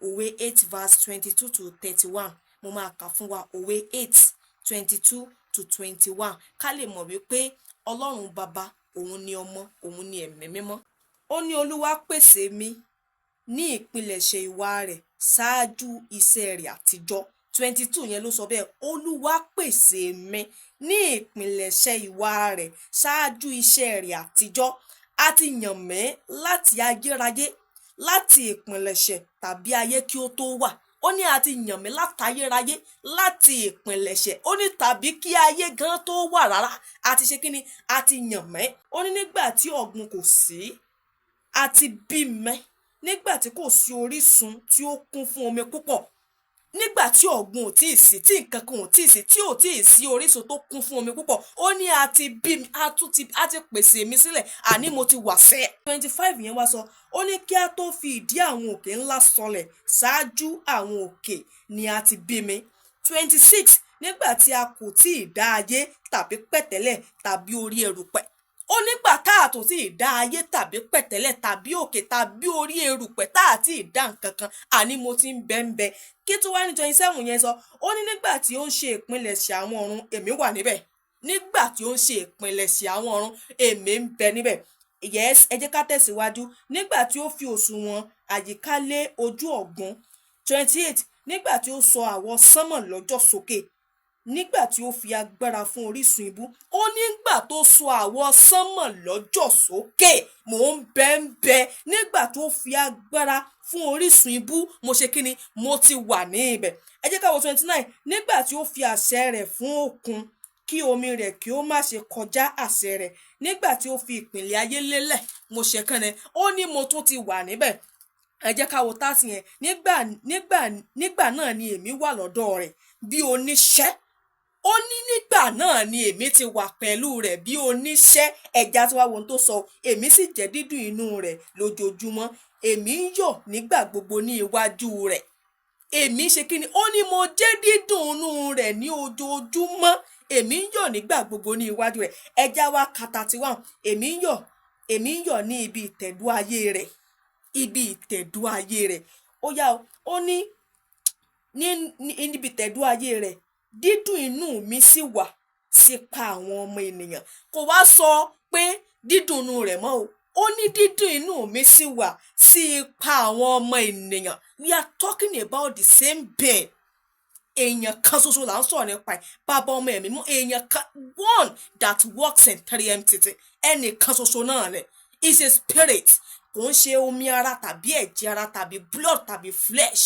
Òwe 8 verse 22 to 31. Mo máa kà fún wa, Òwe 8:22 to 21, ká lè mọ̀ wípé Ọlọ́run Baba, òun ni Ọmọ, òun ni Ẹ̀mí Mímọ́. Ó ní, "Olúwa pèsè mi ní ìpilẹ̀ṣẹ̀ ìwà rẹ̀ ṣáájú iṣẹ́ rẹ̀ àtijọ́." 22 yẹn ló sọ bẹ́ẹ̀: "Olúwa pèsè mi ní ìpilẹ̀ṣẹ̀ ìwà rẹ̀ ṣáájú iṣẹ́ rẹ̀ àtijọ́. A ti yàn mí láti ayérayé, láti ìpilẹ̀ṣẹ̀ tàbí ayé kí ó tó wà." Ó ní a ti yàn mí látayérayé, láti ìpilẹ̀ṣẹ̀, ó ní tàbí kí ayé gan tó wà rárá. A ti ṣe kí ni? A ti yàn mí. Ó ní nígbà tí ọ̀gbun kò sí, a ti bí mi, nígbà tí kò sí orísun tí ó kún fún omi púpọ̀. Nígbà tí ọ̀gbun ò tíì sí, tí nǹkan kan ò tíì sí, tí ò tíì sí orísun tó kún fún omi púpọ̀, ó ní a ti bí mi, a tún ti a ti pèsè mi sílẹ̀, àní mo ti wà sẹ́. 25 yẹn wá sọ, ó ní kí a tó fi ìdí àwọn òkè ńlá sọlẹ̀, ṣáájú àwọn òkè ni a ti bí mi. 26, nígbà tí a kò tíì dá ayé tàbí pẹ̀tẹ́lẹ̀ tàbí orí erùpẹ̀. Ó nígbà tá a tó tí ì dá ayé tàbí pẹ̀tẹ́lẹ̀ tàbí òkè tàbí orí erùpẹ̀, tá a tí ì dá nǹkan kan, àní mo ti ń bẹ ń bẹ. Kí tó wá ní 27 yẹn sọ? Ó ní nígbà tí ó ń ṣe ìpilẹ̀ṣẹ̀ àwọn ọ̀run, èmi wà níbẹ̀. Nígbà tí ó ń ṣe ìpilẹ̀ṣẹ̀ àwọn ọ̀run, èmi ń bẹ níbẹ̀. Yes, ẹ jẹ́ ká tẹ̀síwájú. Nígbà tí ó fi òṣùwọ̀n àyíká lé ojú ọ̀gbun. 28, nígbà tí ó sọ àwọsánmọ̀ lọ́jọ̀ sókè, nígbà tí ó fi agbára fún orísun ibú. Ó nígbà tó sọ àwọsánmọ̀ lọ́jọ̀ sókè, mò ń bẹ ń bẹ. Nígbà tó fi agbára fún orísun ibú, mo ṣe kí ni? Mo ti wà ní ibẹ̀. Ẹ jẹ́ ká wo 29. Nígbà tí ó fi àṣẹ rẹ̀ fún òkun, kí omi rẹ̀ kí ó má ṣe kọjá àṣẹ rẹ̀. Nígbà tí ó fi ìpìlẹ̀ ayé lélẹ̀, mo ṣe kán ni? Ó ní mo tún ti wà níbẹ̀. Ẹ jẹ́ ká wo 30 yẹn. Nígbà náà ni èmi wà lọ́dọ̀ rẹ̀ bí oníṣẹ́. Ó ní nígbà náà ni èmi ti wà pẹ̀lú rẹ̀ bí oníṣẹ́. Ẹ̀já tí wàá wo ohun tó sọ: "Èmi sì jẹ́ dídùn inú rẹ̀ lójoojúmọ́, èmi ń yọ̀ nígbà gbogbo ní iwájú rẹ̀." Èmi ṣe kí ni? Ó ní mo jẹ́ dídùn inú rẹ̀ ní ojoojúmọ́, èmi ń yọ̀ nígbà gbogbo ní iwájú rẹ̀. Ẹjá wa ka 31. Èmi ń yọ̀, èmi ń yọ̀ ní ibi ìtẹ̀dó ayé rẹ̀, ibi ìtẹ̀dó ayé rẹ̀. Ó yá o, ó ní níbi ìtẹ̀dó ayé rẹ̀, dídùn inú mi sì wà sípa àwọn ọmọ ènìyàn. Kò wá sọ pé dídùn inú rẹ̀ mọ́ o. Ó ní dídùn inú mi sì wà sí ipa àwọn ọmọ ènìyàn. We are talking about the same being. Èèyàn kan ṣoṣo là ń sọ̀rọ̀ nípa ẹ̀, Bàbá, Ọmọ, Ẹ̀mí mọ́. Èèyàn kan, one that works in three entity, ẹnì kan ṣoṣo náà rẹ̀ is a spirit. Kò ń ṣe omi ara tàbí ẹ̀jẹ̀ ara tàbí blood tàbí flesh.